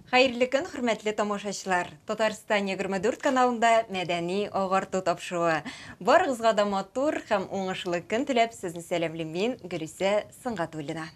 Хәерле көн, хөрмәтле тамашачылар! Татарстан 24 каналында мәдәни агарту тапшыруы. Барыгызга да матур һәм уңышлы көн теләп, сезне сәламлим мин, Гөлүсә Сөнгатуллина.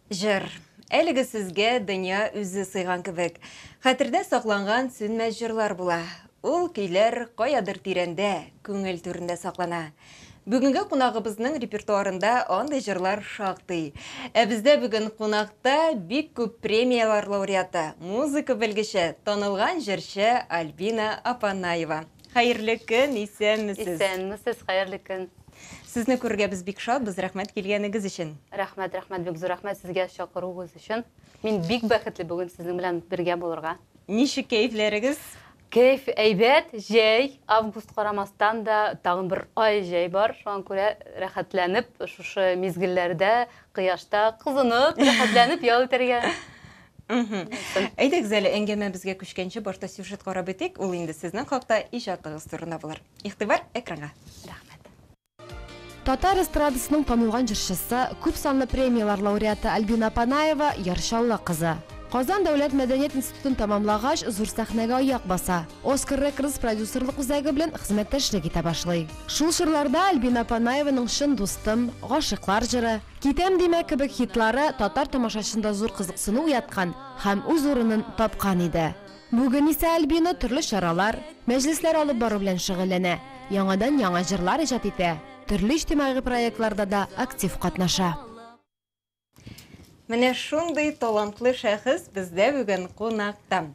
Җыр. Әлеге сүзгә дөнья үзе сыйган кебек. Хәтердә сакланган сүнмәс җырлар була. Ул көйләр каядыр тирәндә, күңел түрендә саклана. Бүгенге кунагыбызның репертуарында андый җырлар шактый. Ә бездә бүген кунакта бик күп премияләр лауреаты, музыка белгече, танылган җырчы Альбина Апанаева. Хәерле көн, исәнмесез! Исәнмесез, хәерле көн! Сезне күрергә без бик шатбыз, рәхмәт килгәнегез өчен. Рәхмәт, рәхмәт, бик зур рәхмәт сезгә чакыруыгыз өчен. Мин бик бәхетле бүген сезнең белән бергә булырга. Ничек кәефләрегез? Кәеф әйбәт, җәй, август карамастан да тагын бер ай җәй бар, шуңа күрә рәхәтләнеп шушы мизгелләрдә кояшта кызынып, рәхәтләнеп ял итәргә. Әйдәгез әле әңгәмәбезгә күчкәнче башта сюжет карап үтик, ул инде сезнең хакта, иҗатыгыз турында булыр. Игътибар экранга. Рәхмәт. Татар эстрадасының танылган җырчысы, күп санлы премияләр лауреаты Альбина Апанаева, Яр Чаллы кызы. Казан дәүләт мәдәният институтын тәмамлагач, зур сәхнәгә аяк баса. Оскар Рекордс продюсерлык үзәге белән хезмәттәшлек итә башлый. Шул чорларда Альбина Апанаеваның Чын дустым, Гашыйклар җыры, Китәм димә кебек хитлары татар тамашачысында зур кызыксыну уяткан һәм үз урынын тапкан иде. Бүген исә Альбина төрле чаралар, мәҗлесләр алып бару белән шөгыльләнә, яңадан-яңа җырлар иҗат итә, төрле иҗтимагый проектларда да актив катнаша. Менә шундый талантлы шәхес бездә бүген кунакта.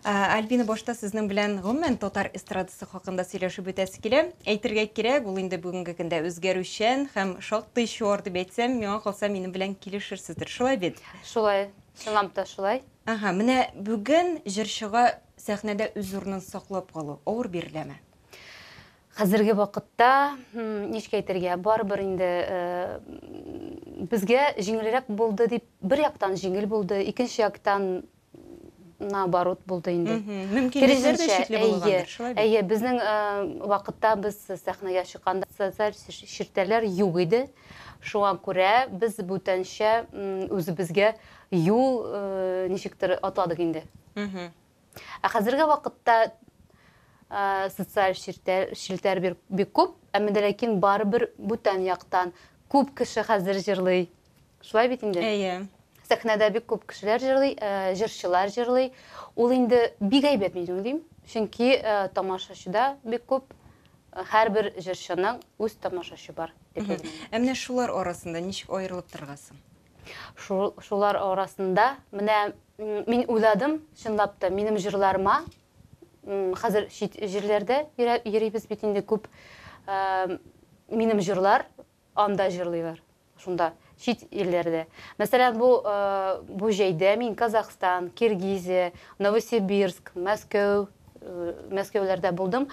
Альбина, башта сезнең белән гомумән татар эстрадасы хакында сөйләшеп үтәсе килә. Әйтергә кирәк, ул инде бүгенге көндә үзгәрүчән һәм шактый чуар дип әйтсәм, миңа калса, минем белән килешерсездер. Шулай бит? Шулай, чынлап та шулай. Ага, менә бүген җырчыга сәхнәдә үз урынын саклап калу авыр биреләме? Хәзерге вакытта, ничек әйтергә, барыбер инде безгә җиңелрәк булды дип, бер яктан җиңел булды, икенче яктан наоборот булды инде. Мөмкинлекләр дә чикле булгандыр, шулай бит? Әйе, безнең вакытта без сәхнәгә чыкканда социаль челтәрләр юк иде. Шуңа күрә без бүтәнчә үзебезгә юл ничектер атладык инде. Ә хәзерге вакытта социаль челтәр бик күп, әмма дә ләкин барыбер бүтән яктан күп кеше хәзер җырлый. Шулай бит инде? Әйе. Сәхнәдә бик күп кешеләр җырлый, җырчылар җырлый. Ул инде бик әйбәт мин уйлыйм. Чөнки тамашачы да бик күп. Һәрбер җырчының үз тамашачы бар дип уйлыйм. Ә менә шулар арасында ничек аерылып торырга соң? Шулар арасында менә мин уйладым, чынлап та, минем җырларыма хәзер чит җирләрдә йөрибез бит инде күп. Минем җырлар анда җырлыйлар, шунда, чит илләрдә. Мәсәлән, бу бу җәйдә мин Казахстан, Киргизия, Новосибирск, Мәскәү, Мәскәүләрдә булдым.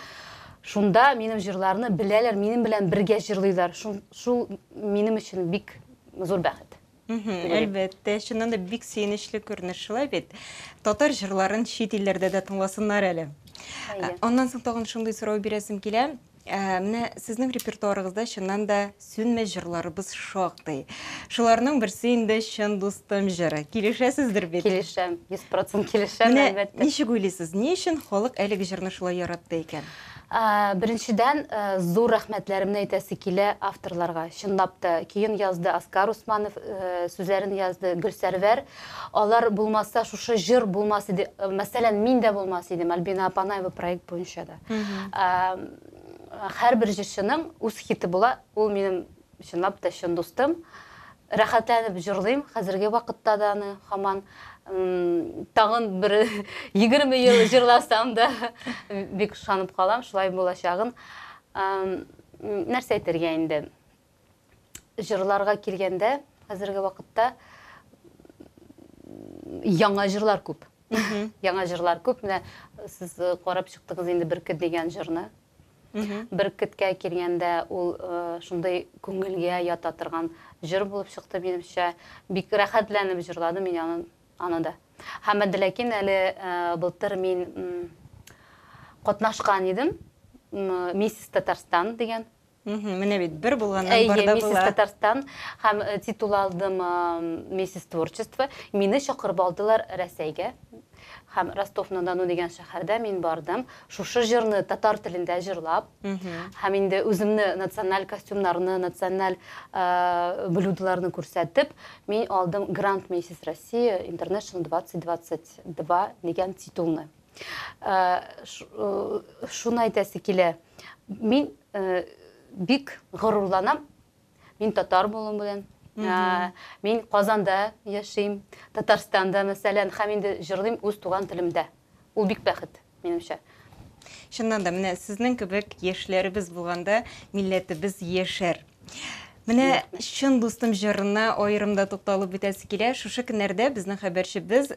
Шунда минем җырларны беләләр, минем белән бергә җырлыйлар. Шул минем өчен бик зур бәхет. Әлбәттә, чыннан да бик сөенечле күренеш, шулай бит? Татар җырларын чит илләрдә дә тыңласыннар әле. Аннан соң тагын шундый сорау бирәсем килә. Менә сезнең репертуарыгызда чыннан да сүнмәс җырларыбыз шактый. Шуларның берсе инде Чын дустым җыры. Килешәсездер бит? Килешәм, 100% килешәм, әлбәттә. Менә ничек уйлыйсыз, ни өчен халык әлеге җырны шулай яратты икән? Беренчедән, зур рәхмәтләремне әйтәсе килә авторларга. Чынлап та, көен язды Аскар Усманов, сүзләрен язды Гөлсәрвәр. Алар булмаса, шушы җыр булмас иде. Мәсәлән, мин дә булмас идем, Альбина Апанаева проект буенча да. Һәрбер җырчының үз хиты була. Ул минем чынлап та чын дустым. Рәхәтләнеп җырлыйм, хәзерге вакытта да аны һаман. Тагын бер 20 ел җырласам да бик ышанып калам, шулай булачагын. Нәрсә әйтергә инде? Җырларга килгәндә, хәзерге вакытта яңа җырлар күп. Яңа җырлар күп. Менә сез карап чыктыгыз инде Бөркет дигән җырны. Бөркеткә килгәндә, ул шундый күңелгә ята торган җыр булып чыкты, минемчә. Бик рәхәтләнеп җырладым мин аны, аны да. Һәм ләкин әле былтыр мин катнашкан идем Миссис Татарстан дигән. Менә бит бер булганнан бар да була. Миссис Татарстан һәм титул алдым Миссис Творчество. Мине чакырып алдылар Рәсәйгә. Һәм Ростов-на-Дону дигән шәһәрдә мин бардым. Шушы җырны татар телендә җырлап, һәм инде үземне националь костюмнарны, националь блюдоларны күрсәтеп, мин алдым Гранд Миссис Россия International 2022 дигән титулны. Шуны әйтәсе килә. Мин бик горурланам. Мин татар булуым белән. Мин Казанда яшим, Татарстанда, мәсәлән, һәм инде җырлыйм үз туган телемдә. Ул бик бәхет, минемчә. Чыннан да, менә сезнең кебек яшьләребез булганда милләтебез яшәр. Менә Чын дустым җырына аерым да тукталып үтәсе килә. Шушы көннәрдә безнең хәбәрчебез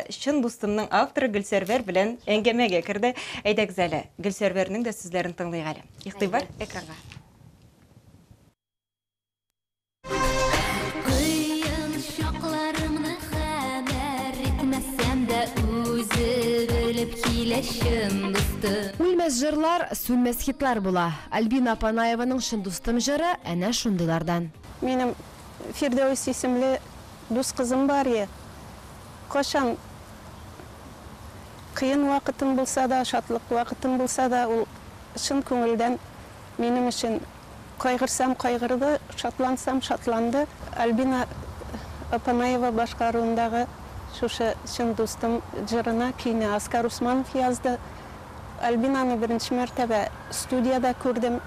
Чын дустымның авторы Гөлсәрвәр белән әңгәмәгә керде. Әйдәгез әле, Гөлсәрвәрнең дә сүзләрен тыңлыйк әле. Игътибар экранга. Кыен чакларымны хәбәр итмәсәм дә, үзе белеп килә чын дустым. Үлмәс җырлар, сүнмәс хитлар була. Альбина Апанаеваның Чын дустым җыры әнә шундыйлардан. Минем Фирдәвес исемле дус кызым бар е. Кайчан кыен вакытым булса да, шатлык вакытым булса да, ул чын күңелдән минем өчен кайгырсам кайгырды, шатлансам шатланды. Альбина Апанаева башкаруындагы шушы Чын дустым җырына көйне Аскар Усманов язды. Альбинаны беренче мәртәбә студиядә күрдем.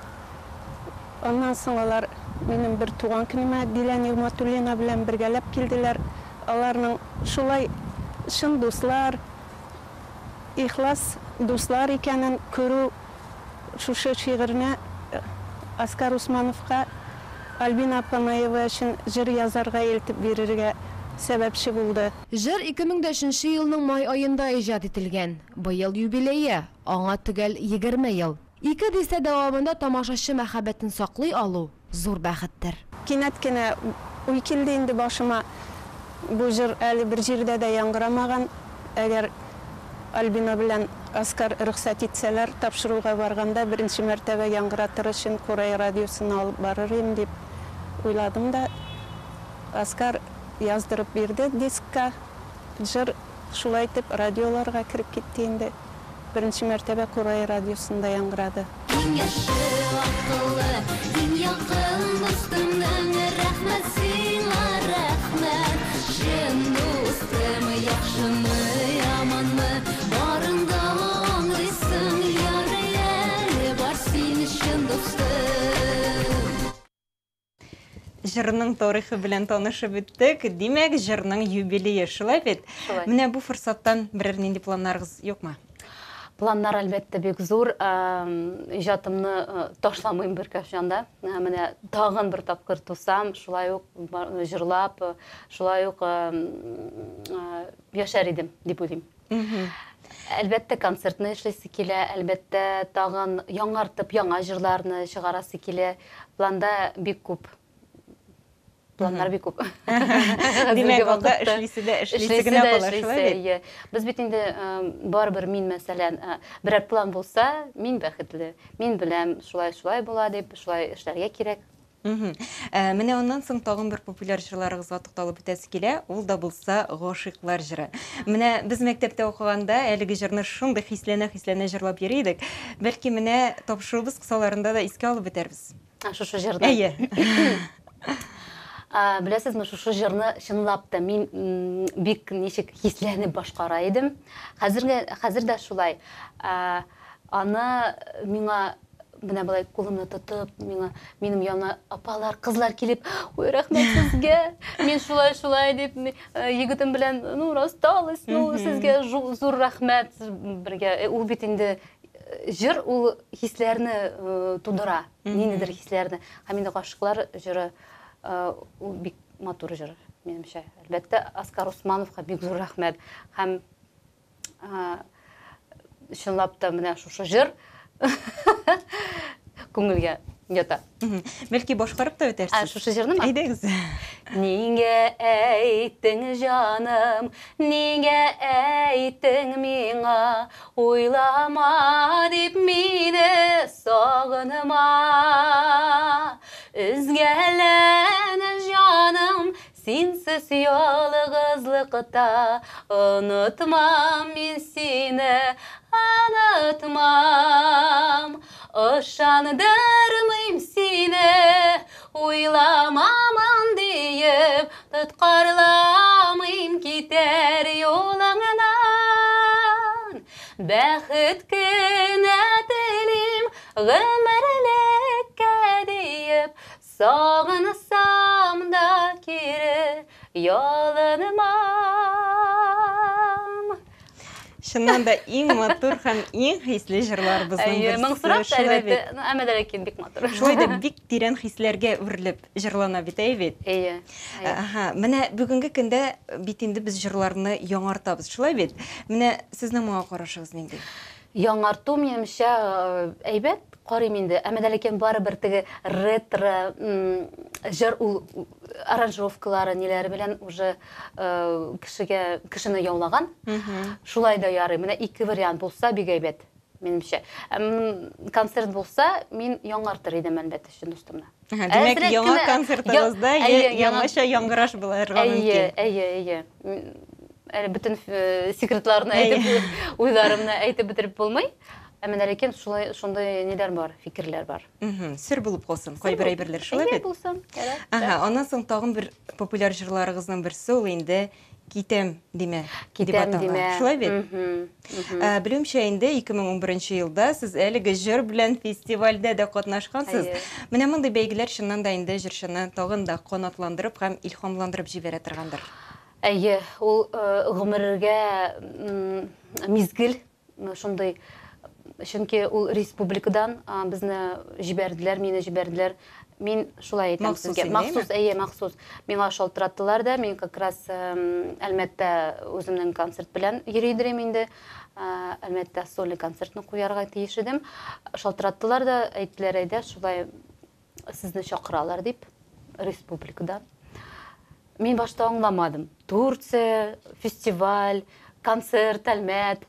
Аннан соң алар минем бер туган көнемә Дилә Нигъмәтуллина белән бергәләп килделәр. Аларның шулай чын дуслар, ихлас дуслар икәнен күрү шушы шигырьне Аскар Усмановка Альбина Апанаева өчен җыр язарга илтеп бирергә сәбәпче булды. Җыр 2003 нче елның май аенда иҗат ителгән. Быел юбилее, аңа төгәл 20 ел. Ике дистә дәвамында тамашачы мәхәббәтен саклый алу, зур бәхеттер. Кинәт кенә уй килде инде башыма, бу җыр әле бер җирдә дә яңгырамаган, әгәр Альбина белән Оскар рөхсәт итсәләр, тапшыруга барганда беренче мәртәбә яңгыратыр өчен Курай радиосына алып барыр идем дип уйладым да, Оскар яздырып бирде дискка, җыр шулай итеп радиоларга кереп китте инде. Беренче мәртәбә Курай радиосында яңгырады. Иң яхшы, акыллы, иң якын дустымның Рәхмәт сиңа, рәхмәт, чын дустым, Яхшымы, яманмы, барын да аңлыйсың, Ярый әле бар син, чын дустым. Җырның тарихы белән танышып үттек. Димәк, җырның юбилее, шулай бит? Шулай. Менә бу форсаттан берәр нинди планнарыгыз юкмы? Планнар, әлбәттә, бик зур. Иҗатымны ташламыйм беркайчан да. Менә тагын бер тапкыр тусам, шулай ук җырлап, шулай ук яшәр идем, дип уйлыйм. Әлбәттә, концертны эшлисе килә, әлбәттә, тагын яңартып, яңа җырларны чыгарасы килә. Планда бик күп. Планнар бик күп. Димәк, алда эшлисе дә эшлисе генә кала, шулай бит? Без бит инде барыбер мин, мәсәлән, берәр план булса, мин бәхетле. Мин беләм, шулай-шулай була дип, шулай эшләргә кирәк. Менә аннан соң тагын бер популяр җырларыгызга тукталып үтәсе килә, ул да булса Гашыйклар җыры. Менә без мәктәптә укыганда әлеге җырны шундый хисләнә-хисләнә җырлап йөри идек. Бәлки менә тапшыруыбыз кысаларында да искә алып үтәрбез. Шушы җырны. Әйе. Беләсезме, шушы җырны чынлап та мин бик ничек хисләнеп башкара идем. Хәзергә, хәзер дә шулай. Аны миңа менә болай кулымны тотып, миңа минем янына апалар, кызлар килеп, ой, рәхмәт сезгә. Мин шулай-шулай дип, егетем белән, ну, рассталась, ну, сезгә зур рәхмәт бергә. Ул бит инде җыр, ул хисләрне тудыра, ниндидер хисләрне. Һәм инде Гашыйклар җыры ул бик матур җыр, минемчә. Әлбәттә, Оскар Усмановка бик зур рәхмәт. Һәм чынлап та менә шушы җыр күңелгә ята. Бәлки башкарып та үтәрсез? Шушы җырнымы? Әйдәгез. Нигә әйттең, җаным, нигә әйттең миңа, Уйлама дип мине сагынма. Өзгәләнә җаным синсез ялгызлыкта, Онытмам мин сине, онытмам. Ышандырмыйм сине, уйламамын диеп, Тоткарламыйм китәр юлыңнан. Бәхет кенә телим гомерлеккә диеп, Сагынсам да кире ялынмам. Чыннан да иң матур һәм иң хисле җырларыбызның Әйе, берсе. моңсурак та Шулай әлбәттә, бит. ну, әмма дә ләкин бик матур. Шулай да бик тирән хисләргә үрелеп җырлана бит, әй бит? Әйе. әйе. Аһа, менә бүгенге көндә бит инде без җырларны яңартабыз, шулай бит? Менә сезнең моңа карашыгыз нинди? Яңарту, минемчә, әйбәт карыйм инде. Әмма дә ләкин барыбер теге ретро җыр ул аранжировкалары, ниләре белән уже кешегә кешене яулаган. Шулай да ярый. Менә ике вариант булса бик әйбәт, минемчә. Концерт булса, мин яңартыр идем, әлбәттә, чын дустымны. Димәк, Әзрәк яңа кенә концертыгызда әйе, яңа яңача яңгыраш булырга Әйе, мөмкин. әйе, әйе. Әле бөтен секретларны әйтеп, уйларымны әйтеп бетереп булмый. Ә менә ләкин шулай шундый ниләр бар, фикерләр бар. Сер булып калсын, кайбер әйберләр шулай Әйе, бит? булсын. Ярар. Ага, аннан соң тагын бер популяр җырларыгызның берсе ул инде Китәм димә дип Китәм атала. димә. Шулай бит? Мгм, мгм. Белүемчә инде 2011 елда сез әлеге җыр белән фестивальдә дә катнашкансыз. Әйе. Менә мондый бәйгеләр чыннан да инде җырчыны тагын да канатландырып һәм илһамландырып җибәрә торгандыр. Әйе, ул гомергә мизгел шундый, чөнки ул республикадан безне җибәрделәр, мине җибәрделәр. Мин шулай әйтәм Махсус сезгә. инде, Махсус, әйеме? әйе, махсус. Миңа шалтыраттылар да, мин как раз Әлмәттә үземнең концерт белән йөри идем инде. Әлмәттә сольный концертны куярга тиеш идем. Шалтыраттылар да, әйттеләр, әйдә, шулай сезне чакыралар дип республикадан. Мин башта аңламадым. Турция, фестиваль, концерт, Әлмәт.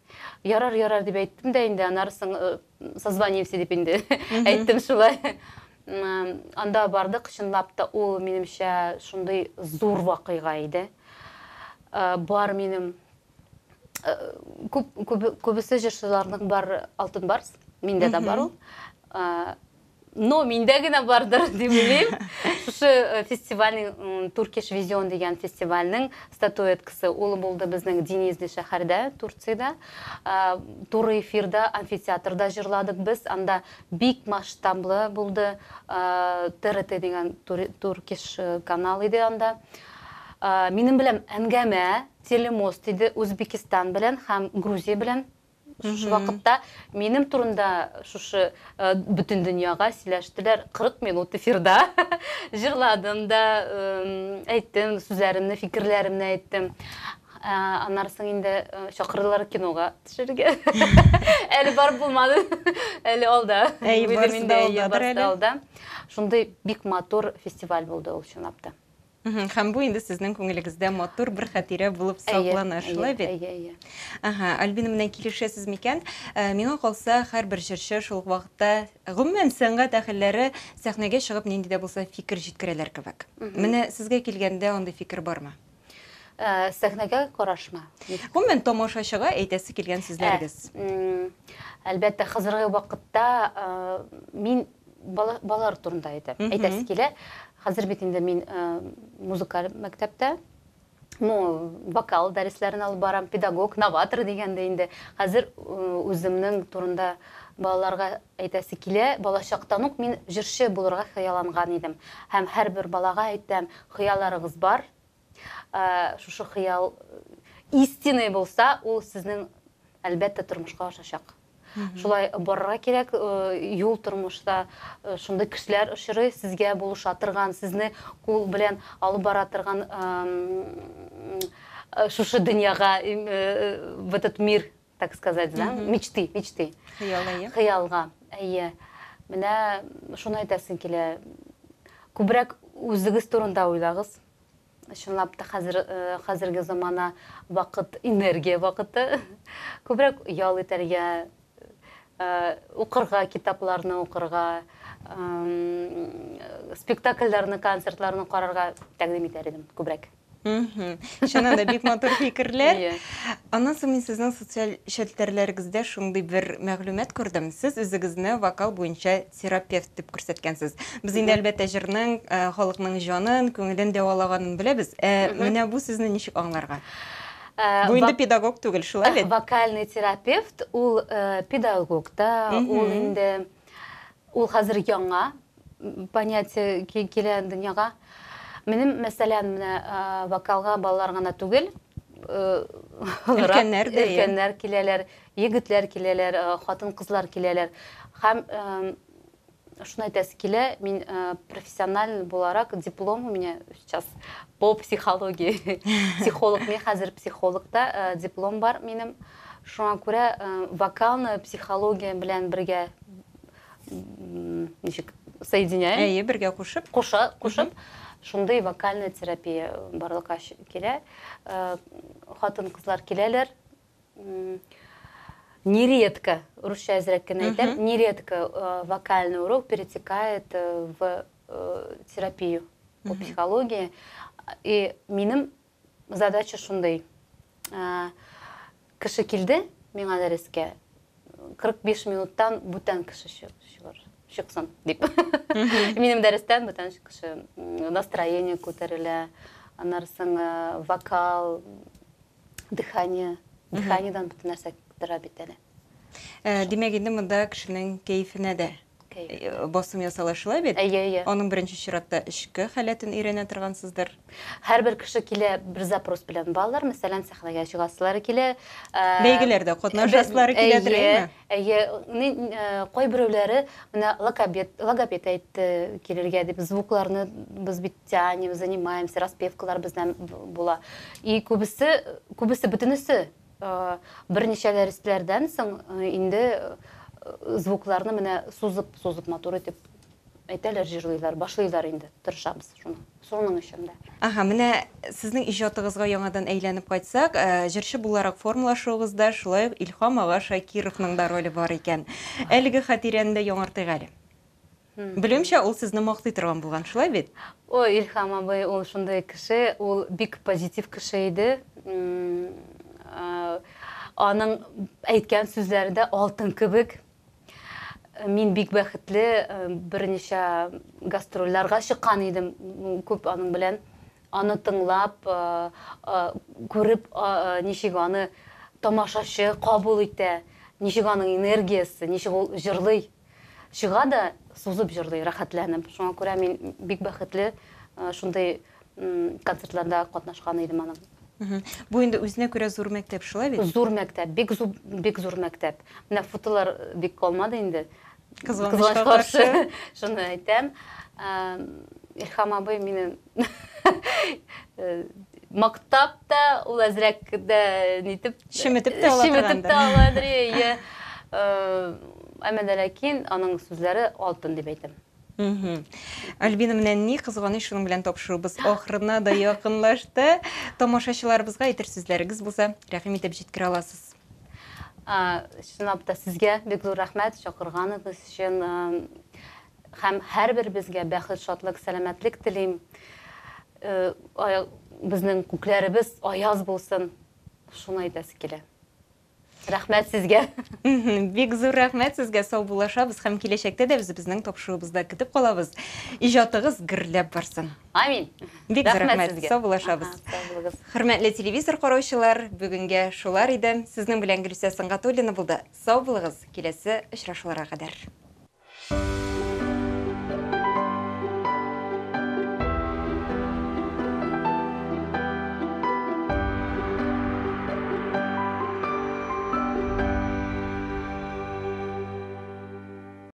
Ярар, ярар дип әйттем дә инде, аннары соң созвонимся дип инде әйттем шулай. Анда бардык, чынлап та ул минемчә шундый зур вакыйга иде. Бар минем күп, күп, күбесе җырчыларның бар Алтын Барс, миндә дә бар ул. Но миндә генә бардыр дип уйлыйм. Шушы фестивальнең Turkish Vision дигән фестивальнең статуэткасы ул булды безнең Денизли шәһәрдә, Турциядә. Туры эфирда, амфитеатрда җырладык без. Анда бик масштаблы булды. ТРТ дигән Turkish канал иде анда. Минем белән әңгәмә Телемост иде Үзбекистан белән һәм Грузия белән. Шушы вакытта минем турында шушы бөтен дөньяга сөйләштеләр. 40 минут эфирда җырладым да, әйттем, сүзләремне, фикерләремне әйттем. Аннары соң инде чакырдылар кинога төшерергә. Әле барып булмады. Әле алда. Әй, Уйлыйм барысы инде, да әйе, алдадыр барысы да әле. алда. Шундый бик матур фестиваль булды ул чынлап та. Һәм бу инде сезнең күңелегездә матур бер хатирә булып Әйе, саклана, әйе, шулай бит? әйе, әйе. Ага, Альбина, менә килешәсез микән? Миңа калса, һәрбер җырчы шул ук вакытта, гомумән, сәнгать әһелләре сәхнәгә чыгып нинди дә булса фикер җиткерәләр кебек. Менә сезгә килгәндә андый фикер бармы? Сәхнәгә карашмы? Гомумән, тамашачыга әйтәсе килгән сүзләрегез. Әлбәттә, хәзерге вакытта мин балалар турында әйтәм. Әйтәсе килә. Хәзер бит инде мин музыкаль мәктәптә, ну, вокал дәресләрен алып барам, педагог, новатор дигәндә инде. Хәзер үземнең турында балаларга әйтәсе килә. Балачактан ук мин җырчы булырга хыялланган идем. Һәм һәрбер балага әйтәм, хыялларыгыз бар. Шушы хыял истинный булса, ул сезнең әлбәттә тормышка ашачак. Шулай барырга кирәк, юл тормышта шундый кешеләр очрый, сезгә булыша торган, сезне кул белән алып бара торган шушы дөньяга, в этот мир, так сказать, да? Мечты, мечты. Хыял, әйе. Хыялга, әйе. Менә шуны әйтәсем килә. Күбрәк үзегез турында уйлагыз. Чынлап та хәзер хәзерге замана вакыт энергия вакыты. Күбрәк ял итәргә, укырга, китапларны укырга, спектакльләрне, концертларны карарга тәкъдим итәр идем күбрәк. Чыннан да бик матур фикерләр. Аннан соң мин сезнең социаль челтәрләрегездә шундый бер мәгълүмат күрдем. Сез үзегезне вокал буенча терапевт дип күрсәткәнсез. Без инде әлбәттә җырның э, халыкның җанын, күңелен дәвалаганын беләбез. Ә менә бу сүзне ничек аңларга? Э, бу инде педагог түгел, шулай бит? Вокальный терапевт ул э, педагог та, ул инде Ул хәзер яңа понятие килә дөньяга. Минем, мәсәлән, менә вокалга балалар гына түгел, өлкәннәр дә, өлкәннәр киләләр, егетләр киләләр, хатын-кызлар киләләр. Һәм шуны әйтәсе килә, мин профессиональ буларак диплом у меня сейчас по психологии. Психолог, мин хәзер психолог та, диплом бар минем. Шуңа күрә вокалны психология белән бергә ничек соединяем. Әйе, бергә кушып. Куша, кушып, шундый вокальная терапия барлыкка килә. Хатын-кызлар киләләр. Нередко, русча әзрәк кенә әйтәм, нередко вокальный урок перетекает в терапию по психологии. И минем задача шундый. Кеше килде миңа дәрескә, 45 минуттан бүтән кеше чыгыр, чыксын дип. Минем дәрестән бүтән кеше настроение күтәрелә, аннары соң вокал, дыхание, дыханиедан бөтен нәрсә тора бит әле. Димәк, инде монда кешенең кәефенә дә басым ясала, шулай бит? Әйе, әйе. Аның беренче чиратта эчке халәтен өйрәнә торгансыздыр. Һәрбер кеше килә бер запрос белән. Балалар, мәсәлән, сәхнәгә чыгасылары килә. Бәйгеләрдә катнашасылары киләдер, әйеме? Әйе, әйе. Кайберәүләре менә логопед, логопед әйтте килергә дип, звукларны без бит тянем, занимаемся, распевкалар бездән була. И күбесе, күбесе бөтенесе Берничә дәресләрдән соң инде звукларны менә сузып-сузып матур итеп әйтәләр, җырлыйлар, башлыйлар инде. Тырышабыз шуны. Шуның өчен дә. Аһа, менә сезнең иҗатыгызга яңадан әйләнеп кайтсак, җырчы буларак формалашуыгызда шулай ук Илһам ага Шакировның да роле бар икән. Әлеге хатирәне дә яңартыйк әле. Белүемчә, ул сезне мактый торган булган, шулай бит? Ой, Илһам абый, ул шундый кеше, ул бик позитив кеше иде. Аның әйткән сүзләре дә алтын кебек. Мин бик бәхетле, берничә гастрольләргә чыккан идем, күп аның белән. Аны тыңлап, күреп, ничек аны тамашачы кабул итә, ничек аның энергиясе, ничек ул җырлый. Чыга да сузып җырлый, рәхәтләнеп. Шуңа күрә мин бик бәхетле шундый концертларда катнашкан идем аның. Бу инде үзенә күрә зур мәктәп, шулай бит? Зур мәктәп, бик зур, бик зур мәктәп. Менә фотолар бик калмады инде. Кызганычка каршы. Шуны әйтәм. Илһам абый мине мактап та, ул әзрәк дә нитеп чеметеп тә ала чеметеп тә аладыр, әйе. Әмма дә ләкин аның сүзләре алтын дип әйтәм. Альбина, менә ни кызганыч, шуның белән тапшыруыбыз ахырына да якынлашты. Тамашачыларыбызга әйтер сүзләрегез булса, рәхим итеп җиткерә аласыз. Чынлап та сезгә бик зур рәхмәт чакырганыгыз өчен. Һәм һәрберебезгә бәхет, шатлык, сәламәтлек телим. Безнең күкләребез аяз булсын. Шуны әйтәсе килә. Рәхмәт сезгә. Бик зур рәхмәт сезгә. Саубуллашабыз һәм киләчәктә дә үзебезнең тапшыруыбызда көтеп калабыз. Иҗатыгыз гөрләп барсын. Амин. Бик зур рәхмәт. Саубуллашабыз. Сау булыгыз. Хөрмәтле телевизор караучылар, бүгенгә шулар иде. Сезнең белән Гөлүсә Сөнгатуллина булды. Сау булыгыз, киләсе очрашуларга кадәр.